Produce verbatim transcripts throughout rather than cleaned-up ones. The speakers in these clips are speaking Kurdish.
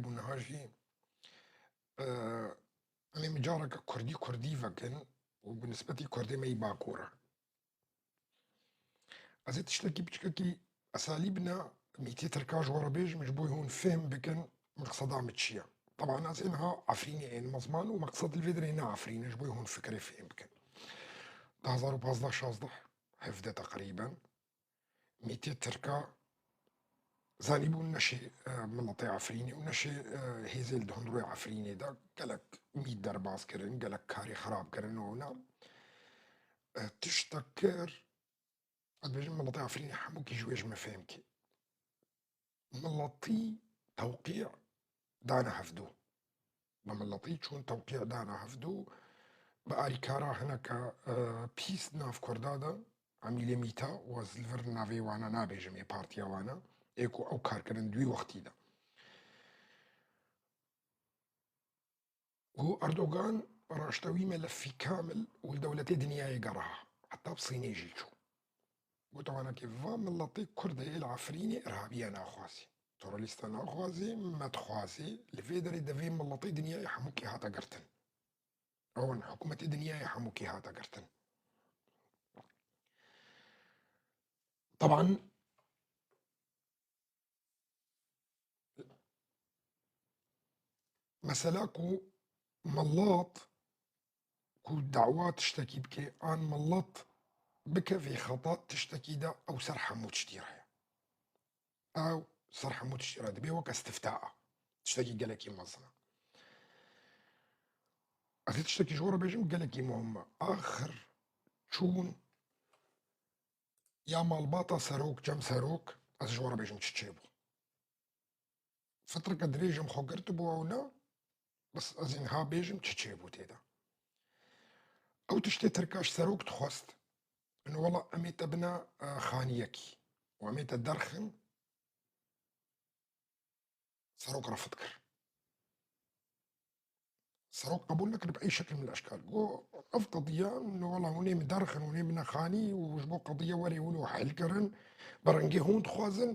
bû niha jî, e, em ê micareke kurdî kurdî vekin û bi nisbetî kurdê me yî Bakur e. Ez ê tiştekî piçkekî esalî bina mîtê tirka ji we re bêjim, ji bo hûn fêm bikin meqseda min çi ye. Teban ez ê niha Efrînê ênim ziman û meqsed li vê derê ne Efrîn e, ji bo hûn fikrê fêm bikin. Di hezar û pazdeh şazdeh, hevdeh teqrîben, mîtê tirka zanîbû neşê, e, miletê Efrînê û neşê, e, hêzê li hundirê Efrînê de gelek mît derbas kirin, gelek karê xirab kirin û wina, e, tiştek kir, ez dibêjim miletê Efrînê hemûkî ji wê ji min fêm kê. Miletî tewqî dane hevdû. Bi miletî çûn tewqî dane hevdû. Bi arîkara hineke, e, pîs nav Kurda de, Emîlê Mîta, û ez li vir navê wana nabêjim, ê partiya wana, ê ku ew kar kirin di wî wextî de. Û Erdogan raştewî me lefî kamil û li dewletê dinyayê geriha. Heta bi Sînê jî çû. Gote wana ke va miletê Kurd ê li Efrînê irhabiya naxwazê. Terorîsta naxwazê, me dixwazê. Li vê derê de vê miletê dinyayê hemûkê hate girtin. Ewan hikûmetê dinyayê hemûkê hate girtin. Teban, mesela ku milet ku dawa tiştekî bike, an milet bike vê xeta tiştekî de, ew ser hemû tiştî re ye. Ew ser hemû tiştî re dibe weke istifta a. Tiştekî gelekî mezin e. Ez ê tiştekî ji we re bêjim, gelekî muhim e. Axir çûn ya malbata serok, cem serok, ez ji we re bêjim çi çêbû. Fitreke dirêj em xwe girtibû ew ne, bes ez ê niha bêjim çi çêbû tê de. Ew tiştê tirka ji serok dixwest, ino wela em ê te bina, e, xaniyekî û em ê te derxin, serok refid kir. Serok qebûl nekir bi ey şekil min eşkal. Got, ev qediya, no wela hûn ê min derxin, hûn ê min nexanî û ji bo qediya werê hûn û hel kirin, bi rengê hûn dixwazin,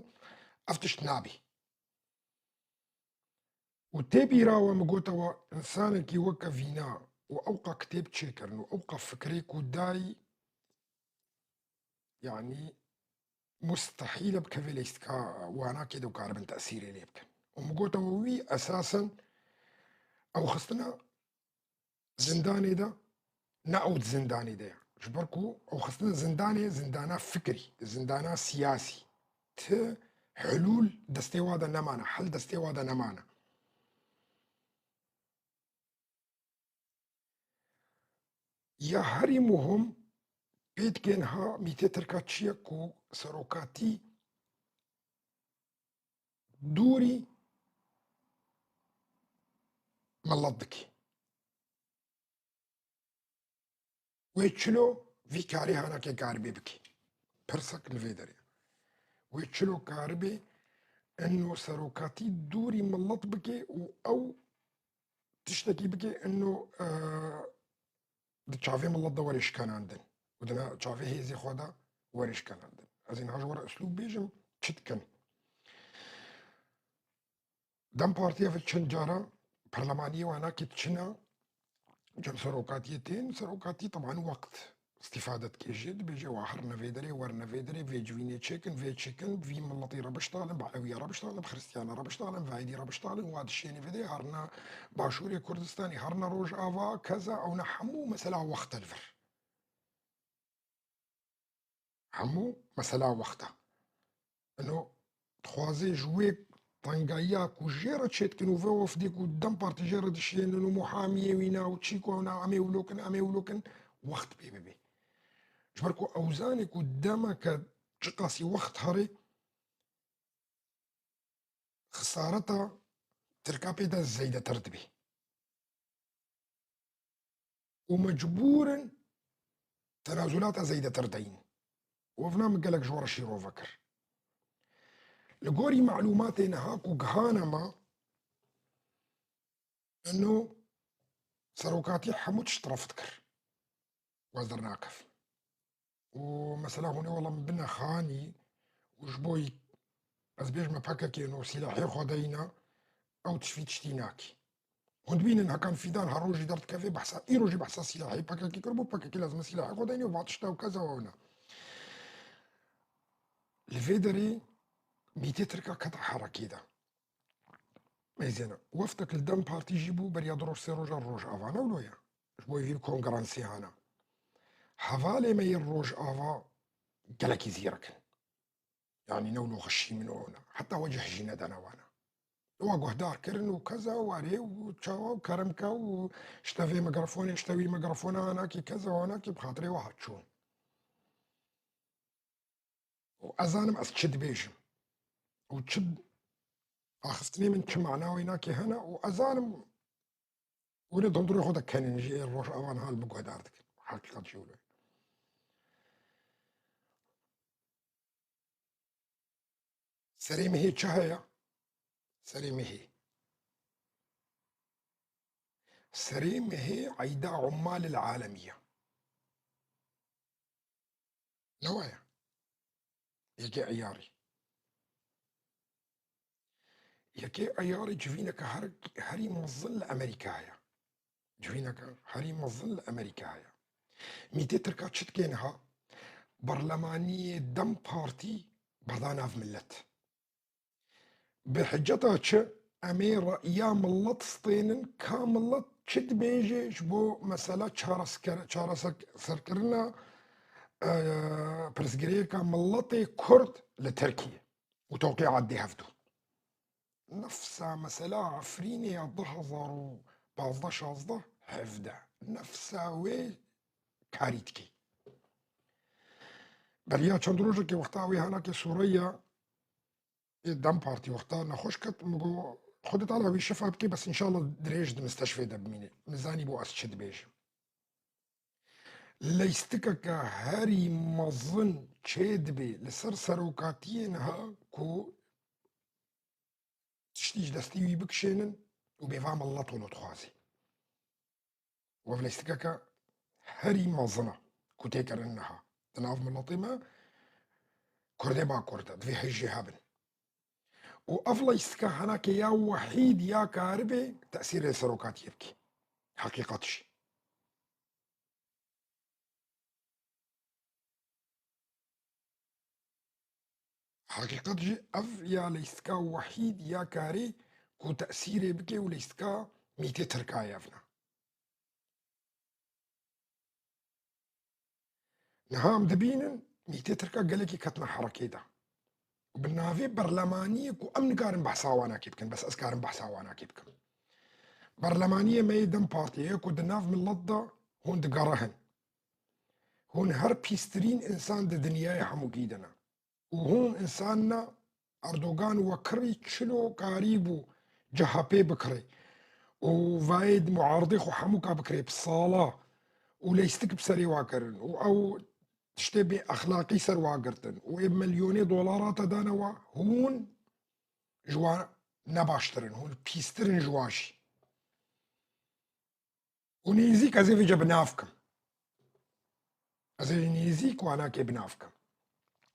ev tişt nabî. Û tê bîra we min gote we, insanekî weke vîna û ewqa kitêb çêkirin û ewqa fikrê ku dayî, yanî mustehîl e bikeve lîstika wanakê de û karibin tesîrê lê bikin. Û min gote we wî esasen ew xistina zindanê de, ne ew di zindanê de ye. Ji ber ku ew xistina zindanê, zindana fikrî, zindana siyasî. Ti hilûl destê wa de nemane, hel destê wa de nemane. Ya herî muhim pê dikên ha mîtê tirka çi ye ku serokatî dûrî milet dikî. Wê çilo vî karê hanakê karibê bikî. Pirsek li vê derê. Wê çilo karibê eno serokatî dûrî milet bike û ew tiştekî bike eno, e, di çavê milet de were şikanandin û di na çavê hêzê xwe de were şikanandin. Ez ê niha ji we re uslûb bêjim, çi dikin. Dem Partiya ve çend cara perlemaniyê wana ke diçine cem serokatiyê tên, serokatî teban wext îstîfade dike jê, dibêje wa herine vê derê, werine vê derê, vê civînê çêkin, vê çêkin, vî miletî re biştalin, bi Elewîya re biştalin, bi Xiristiyana re biştalin, bi Aydî re biştalin, wa dişêne vê derê, herine Başûrê Kurdistanê, herine Rojava, keza ewna hemû mesela wext e li vir. Hemû mesela wext e. Ino dixwaze ji wê tengayiya ku jê re çêdikin û vê wefdê ku dem partî jê re dişiyênin û muhamiyê wî ne û çî ku ewna em ê wilo kin, em ê wilo kin, wext pê bibe. Ji ber ku ew zanê ku demeke çiqasî wext herê, xisareta tirka pê de zeydetir dibe. Û mecbûr in tenazulata zeydetir deyin. Û evna min gelek ji we re şîrove kir. Li gorî malûmatê niha ku gihane me, eno serokatî hemû tişt refd kir. Wez dernakevin. Û mesela hûn ê wela min bine xanî û ji bo yî ez bêjme P K K û sîlahê xwe deyne, ew tişt-, vî tiştî nakî. Hûn dibînin Hakan Fîdan her rojî derdikeve behsa, îro jî behsa sîlahê P K K kiribû, P K K lazim e sîlahê xwe deynê û va tişta û keza wana. Li vê derê mîtê Tirka kete herekê de. Mêzêne. Wefdek li DEM Partî jî bû, beriya du roj sê roja Rojava ne wilo ye. Ji bo vî konferansê hana. Hevalê me yê Rojava gelekî zîrek in. Yanî ne wilo xişî min û ne. Heta wecih jî nedane wana. Wa guhdar kirin û keza warê û çawa û kerem ke û işte vê mikrofon, işte wî mikrofona anakî keza û anakî bi xatirê wa hat çûn. Û ez zanim ez çi dibêjim. Û çi axiftinê min çi mana wê nakê hene û ez zanim hûn ê dundurê xwe de kenin jî ê Rojavan hal min guhdar dikin. Heqîqet jî wilo ye. Serê mihê çi heye? Serê mihê. Serê mihê Eyda Ummalil Alemiye. Ne waya? Yekê Eyarî. Yekê Eyarî civîneke her, herî mezin li Amerîka heye. Civîneke herî mezin li Amerîka heye. Mîtê Tirka çi dike niha? Berlemaniyê DEM Partî berda nav milet. Bi hiceta çi? Em ê reya milet stênin, ka milet çi dibêje ji bo mesela çaresker-, çareserkirina, e, pirsgirêka miletê Kurd li Tirkiye û tewqîa dê hevdû. Nefsa mesela Efrînê ya du hezar û pazdeh şazdeh hevdeh. Nefsa wê karî dikey. Beriya çend rojekê wexta wê hanakê Sûreya ê DEM Partî wexta nexweş ket, min got, Xwedê Teala wî şifa bike, bes înşallah dirêj di misteşfê de bimîne. Min zanî bo ez çi dibêjim. Leystikeke herî mezin çê dibê li ser serokatiyê niha ku tiştî ji destê wî bikişênin û bêva milet wilo dixwazî. Wev leystikeke herî mezin e ku tê kirin niha. Di nav miletê me Kurdê Bakur de divê hêj jê hebin. Û ev leystika henakê ya wehîd ya karibê tesîrê serokatiyê bikî. Heqîqet jî. Heqîqet jî ev ya leystika wehîd ya karê ku tesîrê bike û leystika mîtê Tirka ye evna. Niha em dibînin mîtê Tirka gelekî ketine herekê de. Bi navê berlemaniyê ku em nikarin behsa wanakê bikin, bes ez karim behsa wanakê bikim. Berlemaniyê me yê DEM Partiyê ye ku di nav milet de hûn digerihin. Hûn her pîstirîn însan di dinyayê hemûkî de ne. Û hûn însan ne Erdogan we kirî çilo karîbû C H P bikirê. Û vayê di muaridê xwe hemûka bikirê bi sala û leystik bi serê wa kirin. Û ew tiştê bê exlaqî ser wa girtin. Û ê milyonê dolara te dane wa, hûn ji wa ne baştir in, hûn pîstir in ji wa jî. Û nêzîk ez ê vêce bi nav kim. Ez ê nêzîk wanakê bi nav kim.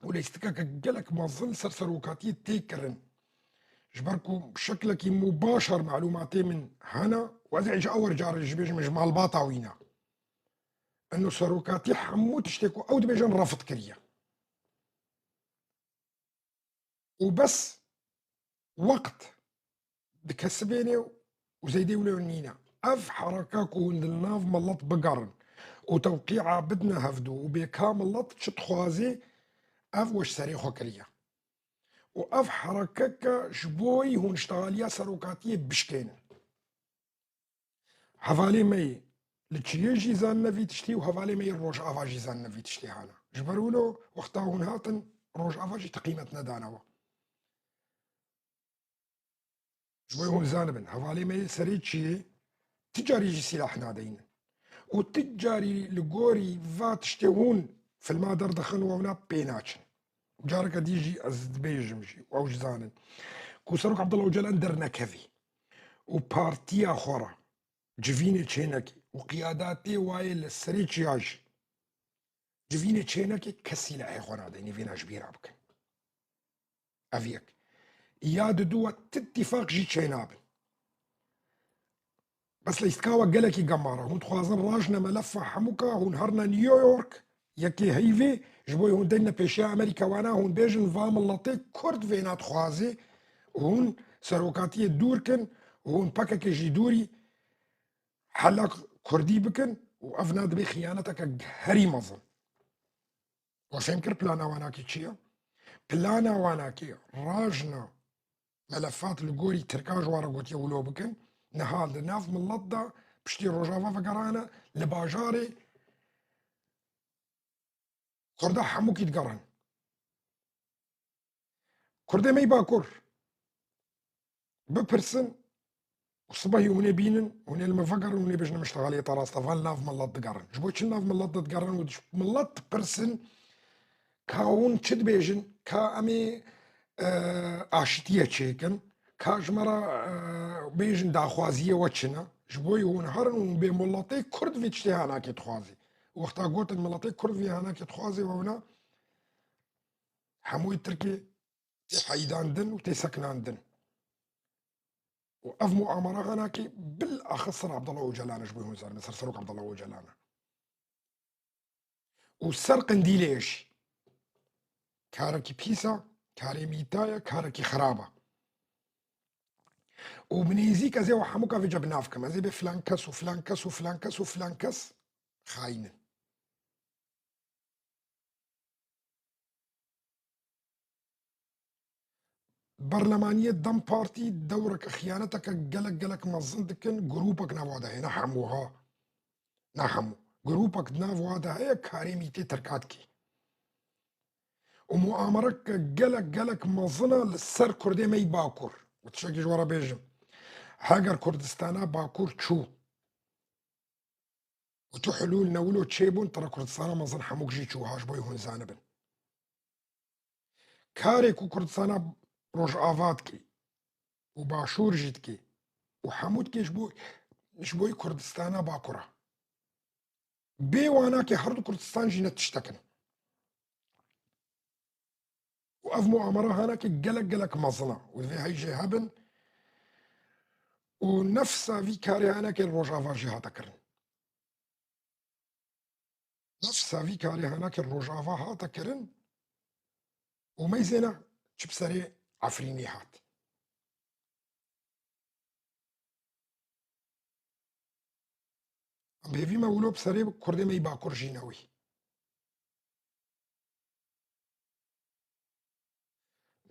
Û lêstikeke gelek mezin li ser serokatiyê tê kirin. Ji ber ku şeklekî mubaşer malûmatê min hene, û ez ê ji ewer carê jî bêjim, ji malbata wî ne. Eno serokatî hemû tiştê ku ew dibêjin refd kiriye. Û bes wext dikesibêne û zeydê wilo nîne. Ev hereka ku hûn di nav milet bigerin û tewqîa bidine hevdû û bê ka milet çi dixwazê, ev we ji serê xwe kiriye. Û ev herekeke ji bo yî hûn ştexaliya serokatiyê bişkênin. Hevalê me yê li çiyê jî zanine vî tiştî û hevalê me yê Rojava jî zanine vî tiştî hana. Ji ber wilo wexta hûn hatin Rojava jî ti qîmet nedane we. Ji bo hûn zanibin, hevalê me yê serê çiyê ti carî jî sîlah nadeynin. Û ti carî li gorî va tiştê hûn filma derdixin û ewna pê naçin. Careke dî jî ez dibêjim jî û ew jî zanin ku Serok Abdullah Ocalan dernekevî û partiya xwe re civînê çênekî û qiyadatê wayê li serê çiya jî civînê çênekê kesî lehê xwe nadeynî vêna ji bîra bikin. Ev yek. Ya didu we ti tîfaq jî çênabin. Eslê îstikawa gelekî gemar e. Hûn dixwazin rajne melefa hemûka, hûn herine New York, yekê heyvê, ji bo hûn deyne pêşiya Amerîka wana, hûn bêjin va miletê Kurd vê nadixwazê, hûn serokatiyê dûr kin, hûn P K K jî dûrî hela Kurdî bikin û ev na dibê xiyaneteke herî mezin. We fêm kir plana wanakî çi ye? Plana wanakî rajna melefat li gorî Tirka ji wan re gotiye wilo bikin, niha li nav milet de piştî Rojava vegerane, li bajarê Kurda hemûkî digerin. Kurdê me yê Bakur bipirsin û sibehî hûn ê bînin, hûn ê li min vegerin, hûn ê bêjin em îştixaliyê te rast e, van nav milet digerin. Ji bo çi nav milet de digerin û ji milet dipirsin ka hûn çi dibêjin, ka em ê, e, aşitiye çêkin, ka ji me re, e, bêjin daxwaziye we çi ne? Ji bo hûn herin û bê miletê Kurd vê tiştê hanakê dixwazî. Wexta gotin miletê Kurd vê hanakê dixwazî, we wina hemûyê Tirkê tê heyîdandin û tê sekinandin. Û ev muamera hanakê bilaxir ser Abdullah Ocalan e, ji bo hûn zanin, ser serok Abdullah Ocalan e. Û ser Qendîlê jî. Karekî pîs e, karê mîta ye, karekî xirab e. Û bi nêzîk ez ê we hemûka vêca bi nav kim. Ez ê bê filan kes û filan kes û filan kes û filan kes xayîn in. Berlemaniyê DEM Partî dewreke xiyaneteke gelek gelek mezin dikin, grûpek nav wa de heye, ne hemû ha. Ne hemû. Grûpek di nav wa de heye, karê mîtê Tirka dikê. Û muamereke gelek gelek mezin e li ser Kurdê me yî Bakur. Û tiştekî ji we re bêjim. Heger Kurdistana Bakur çû, û tu hilûl newilo çêbûn, tira Kurdistana mezin hemûk jî çû, ha ji bo hûn zanibin. Karê ku Kurdistana Rojava dikê û Başûr jî dikê û hemû dikê ji bo, ji bo Kurdistana Bakur e. Bê wanakê her du Kurdistan jî ne tiştek in. Û ev muamera hanekê gelek gelek mezin e û divê hey jê hebin û nefsa vî karê hanekê li Rojava jî hate kirin. Nefsa vî karê hanekê li Rojava hate kirin û meyzêne çi bi serê Efrînê hat. Em hêvî me wilo bi serê Kurdê me yî Bakur jî newî.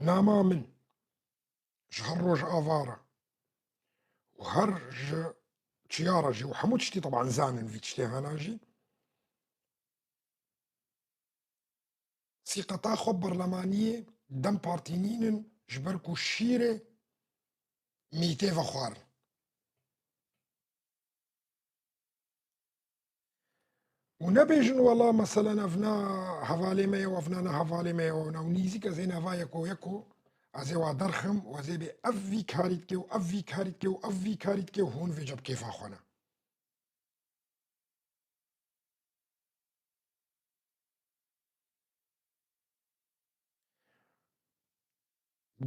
Nama min ji her Rojava re û her ji çiya re jî û hemû tiştî teban zanin vî tiştê hena jî. Sîqeta xwe berlemaniyê DEM Partî nînin ji ber ku şîrê mîtê vexwarin. Û nebêjin wela meselen ev na hevalê me ye û ev na ne hevalê me ye û na û nîzîk ez ê nava yeko yeko ez ê wa derxim û ez ê bê ev vî karî dike û ev vî karî dike û ev vî karî dike û hûn vêca bi kêfa xwe ne.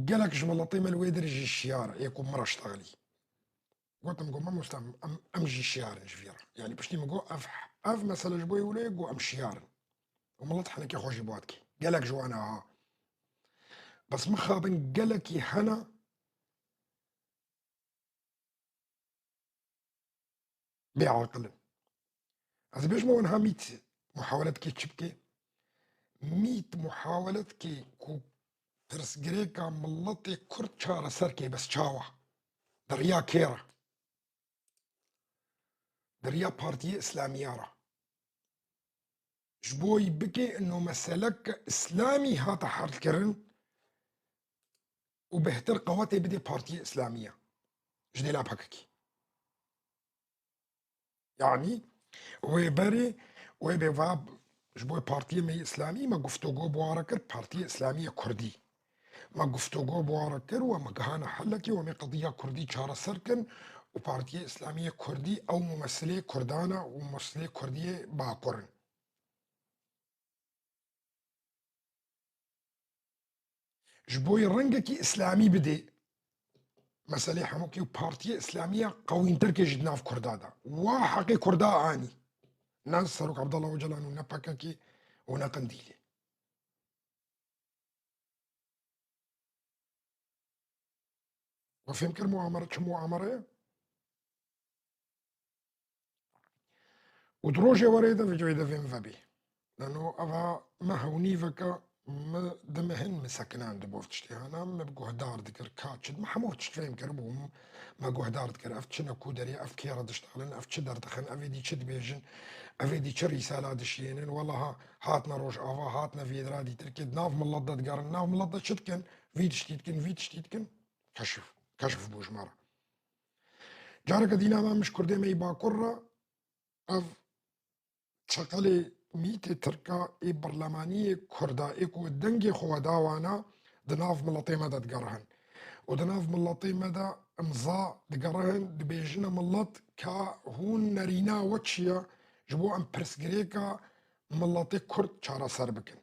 Gelek ji miletê me li wê derê jî şiyar ê ku min re ştexilî. Gotim, got, mamoste, em, em, em jî şiyar in ji vî re. Yanî piştî min got, ev, ev mesele ji bo yê wilo ye, got, em şiyar in. Û milet henekê xwe jî bi wa dike. Gelek ji wan e ha. Bes mixabin gelekî hene, bêaqil in. Ez ê bêjim, wan ha mît muhawele dike çi bike? Mît muhawele dike ku pirsgirêka miletê Kurd çareser ke, bes çawa? Di riya kê re? Di riya Partiyê Îslamiya re. Ji bo yî bike ino meseleke îslamî hate helkirin û bêhtir qewetê bidê Partiyê Îslamiya ji dêla P K K. Yanî wê berê wê bê va ji bo Partiyê me yê Îslamî me guftûgo bi wan re kir, Partiyê Îslamiyê Kurdî. Me guftûgo bi wan re kir û em gihane helekê û em ê qediya Kurdî çareser kin û Partiyê Îslamiyê Kurdî ew mumesilê Kurdan e û mumesilê Kurdiyê Bakur in. Ji bo yê rengekî îslamî bidê, meselê hemûkî û Partiyê Îslamî ya qewîntirkê jî di nav Kurda de. Wa heqê Kurda anî. Ne Serok Abdullah Ocalan û ne P K K û ne Qendîlê. We fêm kir muamere çi muamere ye? Û di rojê werê de vê cihê de vê min vebî. Lano eva me hewnî veke, me di me hin me sekinan di bo ev tiştê hana, me bi guhdar dikir ka çi, me hemû tişt fêm kiribû, me guhdar dikir, ev çi ne ku derê, ev kê re diştalin, ev çi derdixin, ev êdî çi dibêjin, ev êdî çi rîsala dişiyênin, wela ha, hatine Rojava, hatine vêdira dîtirkê, di nav milet de digerin, nav milet de çi dikin, vî tiştî dikin, vî tiştî dikin, keşif, keşif bû ji me re. Careke dîna me min ji Kurdê me yî Bakur re, ev çeqelê mîtê Tirka ê birlemaniyê Kurda ê ku dengê xwe weda wana di nav miletê me de digerihin. Û di nav miletê me de imza digerihin, dibêjine milet ka hûn nerîna we çi ye ji bo em pirsgirêka miletê Kurd çareser bikin.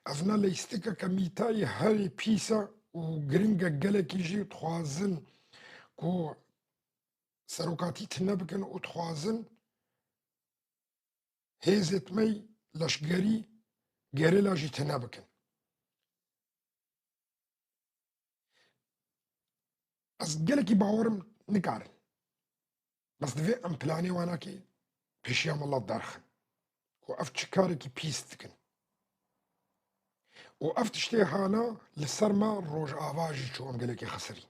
Ev ne leyîstikeke mîtayî herî pîs e û giring e gelekî jî dixwazin ku serokatî tune bikin û dixwazin hêzêt me yî leşgerî gerîla jî tune bikin. Ez gelekî bawerim nikarin. Bes divê em planê wanakê pêşiya milet derxin. Ku ev çi karekî pîs dikin. Û ev tiştê hana li ser me Rojava jî çû em gelekî xisirî.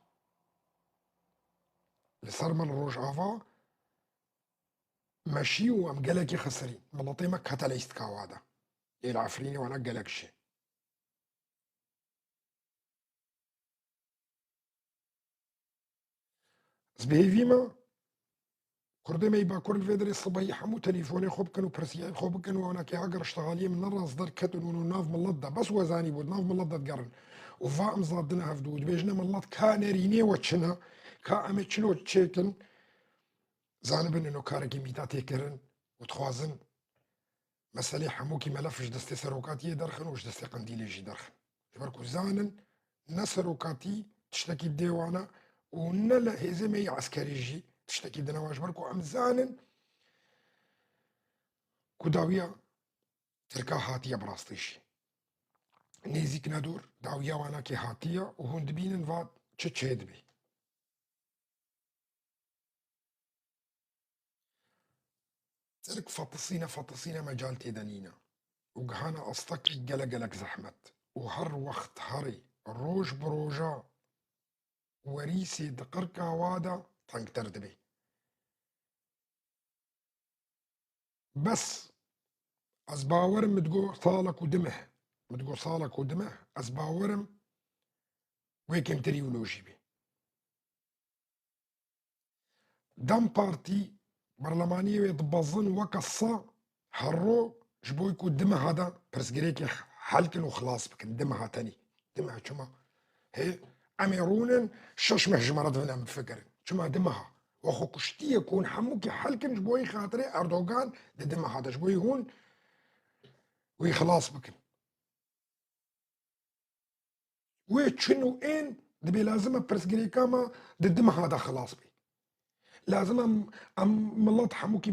Li ser me li Rojava meşî û em gelekî xisirî. Miletê me kete leyîstika wa de. Ê li Efrînê wana gelek jî. Ez bi hêvî me, Kurdê me yî Bakur li vê derê sibehî hemû telîfonê xwe bikin û pirsiyayê xwe bikin û wana ke agir ji tehaliyê min ne rast derketin û nav milet de, bes we zanî bû, nav milet de digerin. Û va imza dine hevdû û dibêjine milet ka nerînê we çi ne, ka em ê çilo çêkin, zanibin ino karekî mîta tê kirin û dixwazin meselê hemûkî melef ji destê serokatiyê derxin û ji destê Qendîlê jî derxin. Ji ber ku zanin ne serokatî tiştekî dê wan e û ne li hêzê me yî eskerî jî tiştekî dine wan. Ji ber ku em zanin ku dawiya Tirka hatiye bi rastî jî. Nêzîk ne dûr dawiya wana kê hatiye û hûn dibînin va çi çêdibê. Tirk fetisîne, fetisîne mecal tê de nîne û gihane astekî gelek gelek zehmet û her wext herê roj bi roja werîsê di qirka wa de tengtir dibe. Bes ez bawerim min digo salek û dimeh, min digo salek û dimeh, ez bawerim wê kêmtirî wilo jî bê. DEM Partî berlemaniyê wê dibezin weke sa herro ji bo ku di meha de pirsgirêkê hel kin û xilas bikin. Di meha tenî. Di meha çima? Hê, em ê rûnin, şeş meh ji me re divin em bifikirin. Çima di meha? We xwe kuştiye ku hûn hemûkî hel kin ji bo yî xatirê Erdogan di di meha de ji bo yî hûn wî xilas bikin. Wê çin û ên dibê lazim e pirsgirêka me di di meha de xilas bê. Lazim e em, em milet hemûkî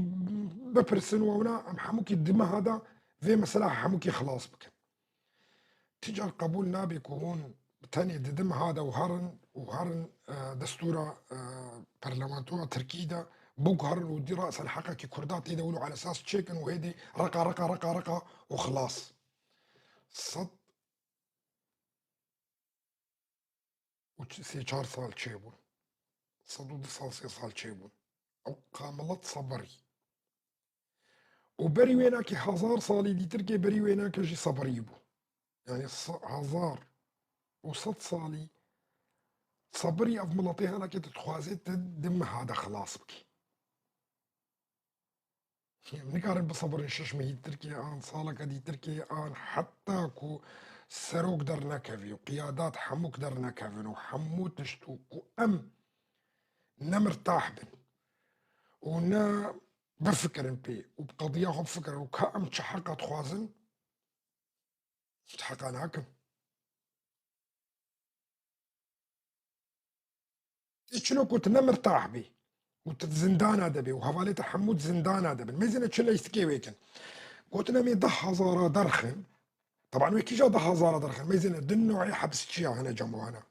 bipirsin û ewna em hemûkî di meha de vê mesela hemûkî xilas bikin. Ti car qebûl nabe ku hûn bi tenê di di meha de û herin û herin, e, destûra, e, parlamentoya Tirkî de biguherin û dî rasen heqekî Kurda tê de wilo elesas çêkin û hêdî reqa, reqa, reqa, reqa û xilas. Sed û sê çar sal çêbûn. Sed û du sal, sê sal çêbûn. Ew ka milet sebirî. Û berî wênakê hezar salî dîtirkê berî wênakê jî sebirî bû. Yani se-, hezar û sed salî sebirî ev miletê henekê tu dixwazê tu di meha de xilas bikî. Em nikarin bisebirin şeş mehî Tirkiye an saleke dî Tirkiye an heta ku serok dernekevî û qiyadat hemûk dernekevin û hemû tişt û ku em ne mirtah bin û ne bifikirin pê û bi qediya xwe bifikirin û ka em çi heqa dixwazin, tu heqa nakin. Tê çilo ku tu ne mirtah bî û tu di zindana de bî û hevalê te hemû di zindana de bin. Mêzêne çi leysikê wê kin. Gotin em ê deh hezara derxin. Teban wê kîja deh hezara derxin. Mêzêne din newê hibsçiya hene cem wana.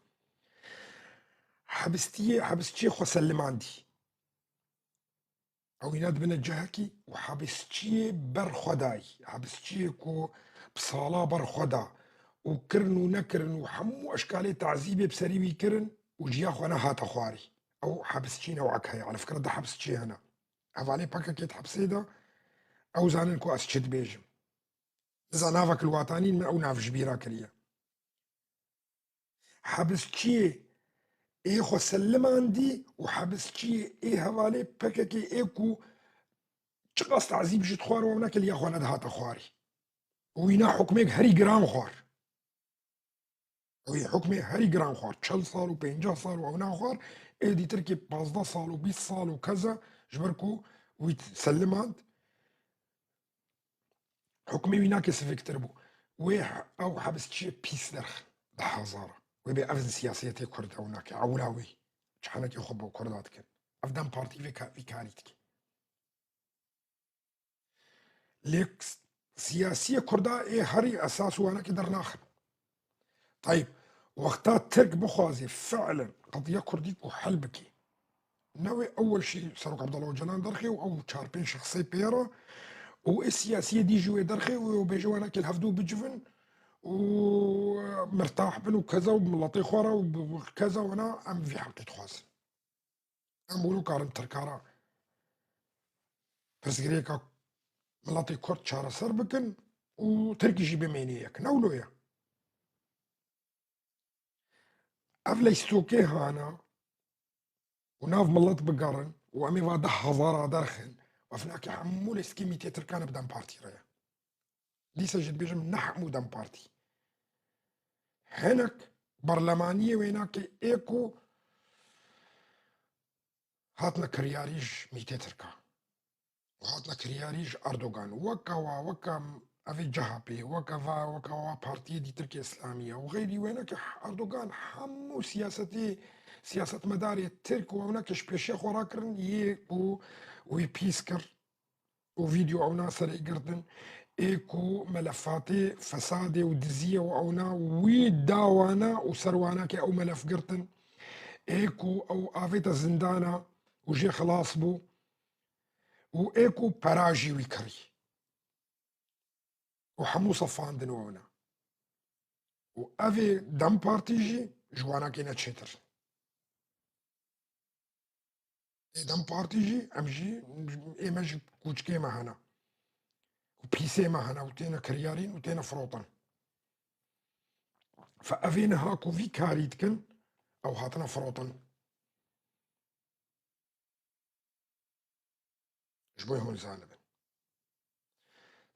Hibstiyê, hibsçiyê xwe selimandî. Ew îna dibine cihekî û hibsçiyê ber xwe dayî. Hibsçiyê ku bi sala ber xwe da û kirin û nekirin û hemû eşkalê tazîbê bi serî wî kirin û jiya xwe nehate xwarî. Ew hibsçî newek heye. Ala fikra du hibsçî hene. Hevalê P K K di hibsê de ew zanin ku ez çi dibêjim. Niza navek li watanîn min ew nav ji bîra kiriye. Hibsçiyê ê xwe selimandî û hibsçiyê ê hevalê P K K ê ku çiqas tazîb jî dixwar û ew neke liya xwe nedihate xwarî. Û îna hukmêk herî giran xwar. Ew ê hukmê herî giran xwar. Çel sal û pênceh sal û ew naxwar. Ê dîtir kê pazdeh sal û bîst sal û keza ji ber ku wî selimand. Hukmê wî nake siviktir bû. Wê he-, ew hibsçiyê pîs derxin. Deh hezar. Wê bê ev siyasiyetê Kurd ew nake. Ewla wî. Çi henekê xwe bo Kurda dikin. Ev dem partî vê ka-, vî karî dike. Lê s-, siyasiyê Kurda ê herî esas û wanekê dernaxin. Tayîb, wexta Tirk bixwaze fiilen qediya Kurdî ku hel bike, ne wê ewel şî Serok Abdullah Ocalan derxê û ew çar pênc şexsê pê re û ê siyasiyê dî jî wê derxê û bêje wanekê li hevdû bicivin û mirtah bin û keza û miletê xwe re û bi, bi keza wana em vî heqê dixwazin. Em wilo karin Tirka re pirsgirêka miletê Kurd çareser bikin û Tirkî jî bimêne yek. Ne wilo ye. Ev leystokê hana û nav milet bigerin û em ê va deh hezara derxin, ev nake hemû leystikê mîtê Tirkan bi dem partî re ye. Dîsa jî dibêjim ne hemû dem partî. Hinek berlemaniyê wê nake ê ku hatine kiryarî ji mîtê Tirka. Û hatine kiryarî ji Erdogan. Weke wa, weke evê C H P, weke va, weke wa partiyê dî Tirkiye Îslamî ye û xeyrî wêne ke Erdogan hemû siyasetê, siyasetmedarê Tirk û ewne ke ji pêşiya xwe rakirin, yê ku wî pîs kir û vîdeo ewna serê girtin, ê ku melefatê fesadê û diziyê û ewna wî da wana û ser wana ke ew melef girtin, ê ku ew avête zindana û jê xilas bû. û ê ku pera jî wî kirî. Û hemû sefandin wana. Û ev ê dem partî jî ji wanakê ne çêtir. Ê dem partî jî, em jî, ê me jî kûçikê me hene. Û pîsê me hene û têne kiryarîn û têne firotin. Fe ev ê niha ku vî karî dikin, ew hatine firotin. Ji bo hûn zanibin.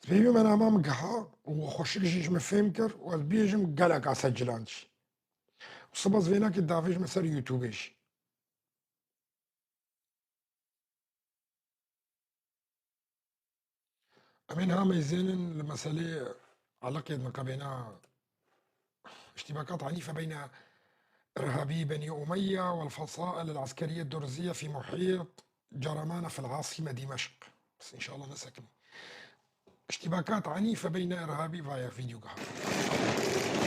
Sibê wî me nama min giha û xweşik jî ji min fêm kir û ez bêjim gelek a secilan jî. Û sibas vênakê davêj me ser YouTubeê jî. Em ê niha meyzênin li meselê eleqê di miqebêna اشتباكات عنيفة بين إرهابي بني أمية والفصائل العسكرية الدرزية في محيط جرمانة في العاصمة دمشق. بس إن شاء الله نسكني. اشتباكات عنيفة بين إرهابي، vaya vîdeo giha.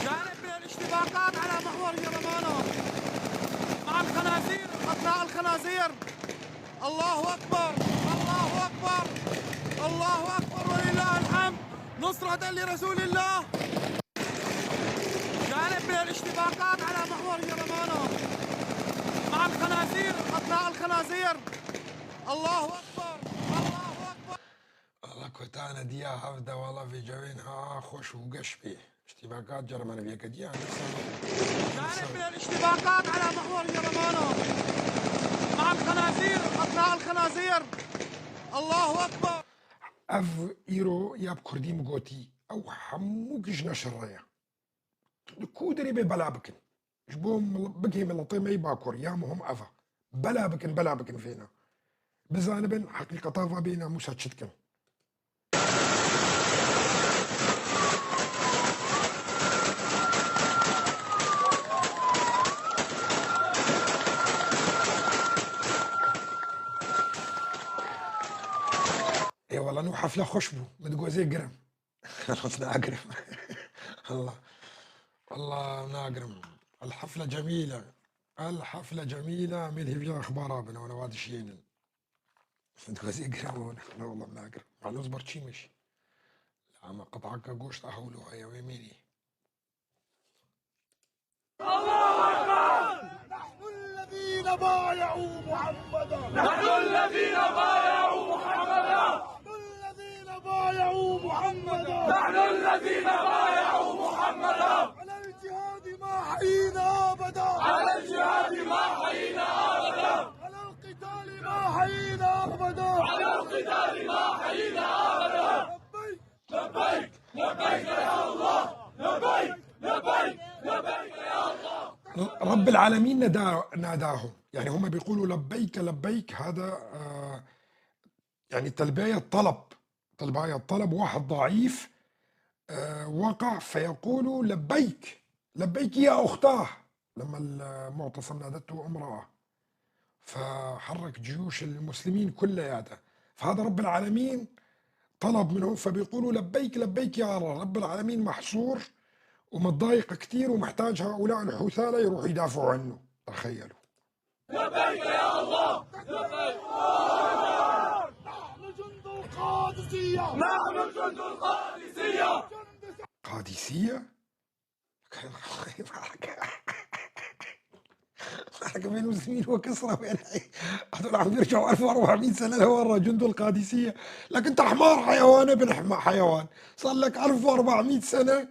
جانب من الاشتباكات على محور جرمانة مع الخنازير، أبناء الخنازير. الله أكبر، الله أكبر، الله أكبر ولله الحمد. نصرة لرسول الله. جانب من الاشتباكات على محور جرمانة مع الخنازير، أبناء الخنازير. الله أكبر، الله أكبر. Allah kotane diya hevde wala vê cewên ha xweş û geş bê. اشتباكات جرمانة viyeke diya. جانب من الاشتباكات على محور جرمانة مع الخنازير، أبناء الخنازير. الله أكبر. Ev îro ya bi kurdî min gotî, ew hemû giş neşir re ye. Li ku derê bê bela bikin. Ji bo mil-, bigihê miletê me yê Bakur, ya muhim ev e. Bela bikin, bela bikin vêna. Bizanibin heqîqeta va bê namûsa çi dikin. Eyvallah, nû hefle xweş bû. Min digozê girim. Xelas, nagirim. Allah. Allah, nagirim. El hefle cemîle. El hefle cemîle, em ê li hêviya exbara bin, wana va dişiyênin. Min digozê girim, wana, ne, wallah, nagirim. Malûz bar çîmiş. Ama qitaka goşt a hewlo heye, wê mêrî. نحن الذين بايعوا محمدا. نحن الذين بايعوا محمدا. نحن الذين بايعوا محمدا. نحن الذين بايعوا محمدا. على الجهاد ما حيينا أبدا. على الجهاد ما حيينا أبدا. على القتال ما حيينا أبدا. على القتال ما حيينا أبدا. لبيك، لبيك، لبيك يا الله، لبيك، لبيك، لبيك يا الله. رب العالمين ندا-، ناداهم. يعني هم بيقولوا: "لبيك، لبيك"، هذا، آه، يعني تلبية طلب، تلبية طلب، واحد ضعيف، آه، وقع فيقول: "لبيك، لبيك يا أختاه"، لما المعتصم نادته امرأة. فحرك جيوش المسلمين كلياتها. فهذا رب العالمين طلب منهم، فبيقولوا: "لبيك، لبيك يا الله". رب العالمين محصور ومتضايق كتير ومحتاج هؤلاء الحثالة يروحوا يدافعوا عنه. تخيلوا. لبيك يا الله، لبيك. نحن جند القادسية. نحن جند القادسية. قادسية؟ معركة بين المسلمين وكسرى، وين هي؟ هذول عم يرجعوا ألف وأربعمية سنة لورا، جند القادسية. لك أنت حمار، حيوان ابن حما-، حيوان. صار لك ألف وأربعمية سنة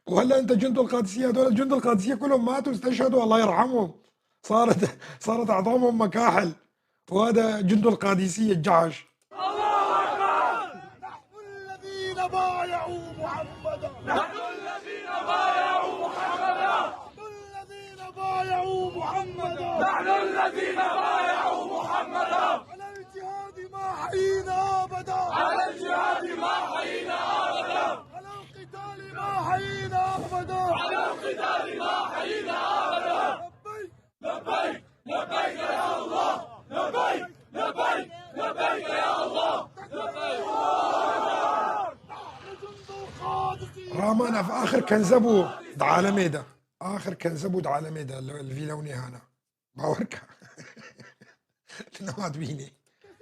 وهلا أنت جند القادسية. هذول جند القادسية كلهم ماتوا، استشهدوا، الله يرحمهم. صارت، صارت أعظامهم مكاحل. وهذا جند القادسية الجعش. الله أكبر! نحن الذين بايعوا محمدا. نحن الذين بايعوا محمدا. نحن الذين بايعوا محمدا. نحن الذين بايعوا محمدا. على الجهاد ما حيينا أبدا. على الجهاد ما حيينا أبدا. على القتال ما حيينا أبدا. على القتال ما حيينا أبدا. لبيك. لبيك، لبيك يا الله، لبيك، لبيك يا الله، لبيك. Raman ev axir kenze bû di alemê de. Axir kenze bû di alemê de, li, li vî lewnê hana. Bawer ke. Li nema dibînê.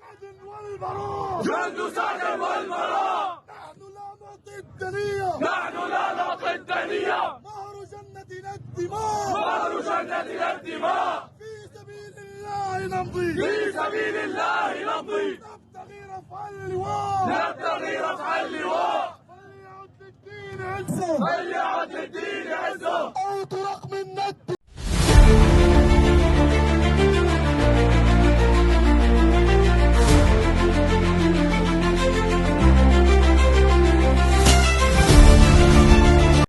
سعد والبراء. جند سعد والبراء. نحن لا نعطي الدنيا. نحن لا نعطي الدنيا. مهر جنتنا الدماء. مهر جنتنا الدماء. في سبيل الله نمضي. في سبيل الله نمضي. نبتغي رفع اللواء. نبتغي رفع اللواء. فليعد للدين عزه. فليعد للدين عزه. أو ترقم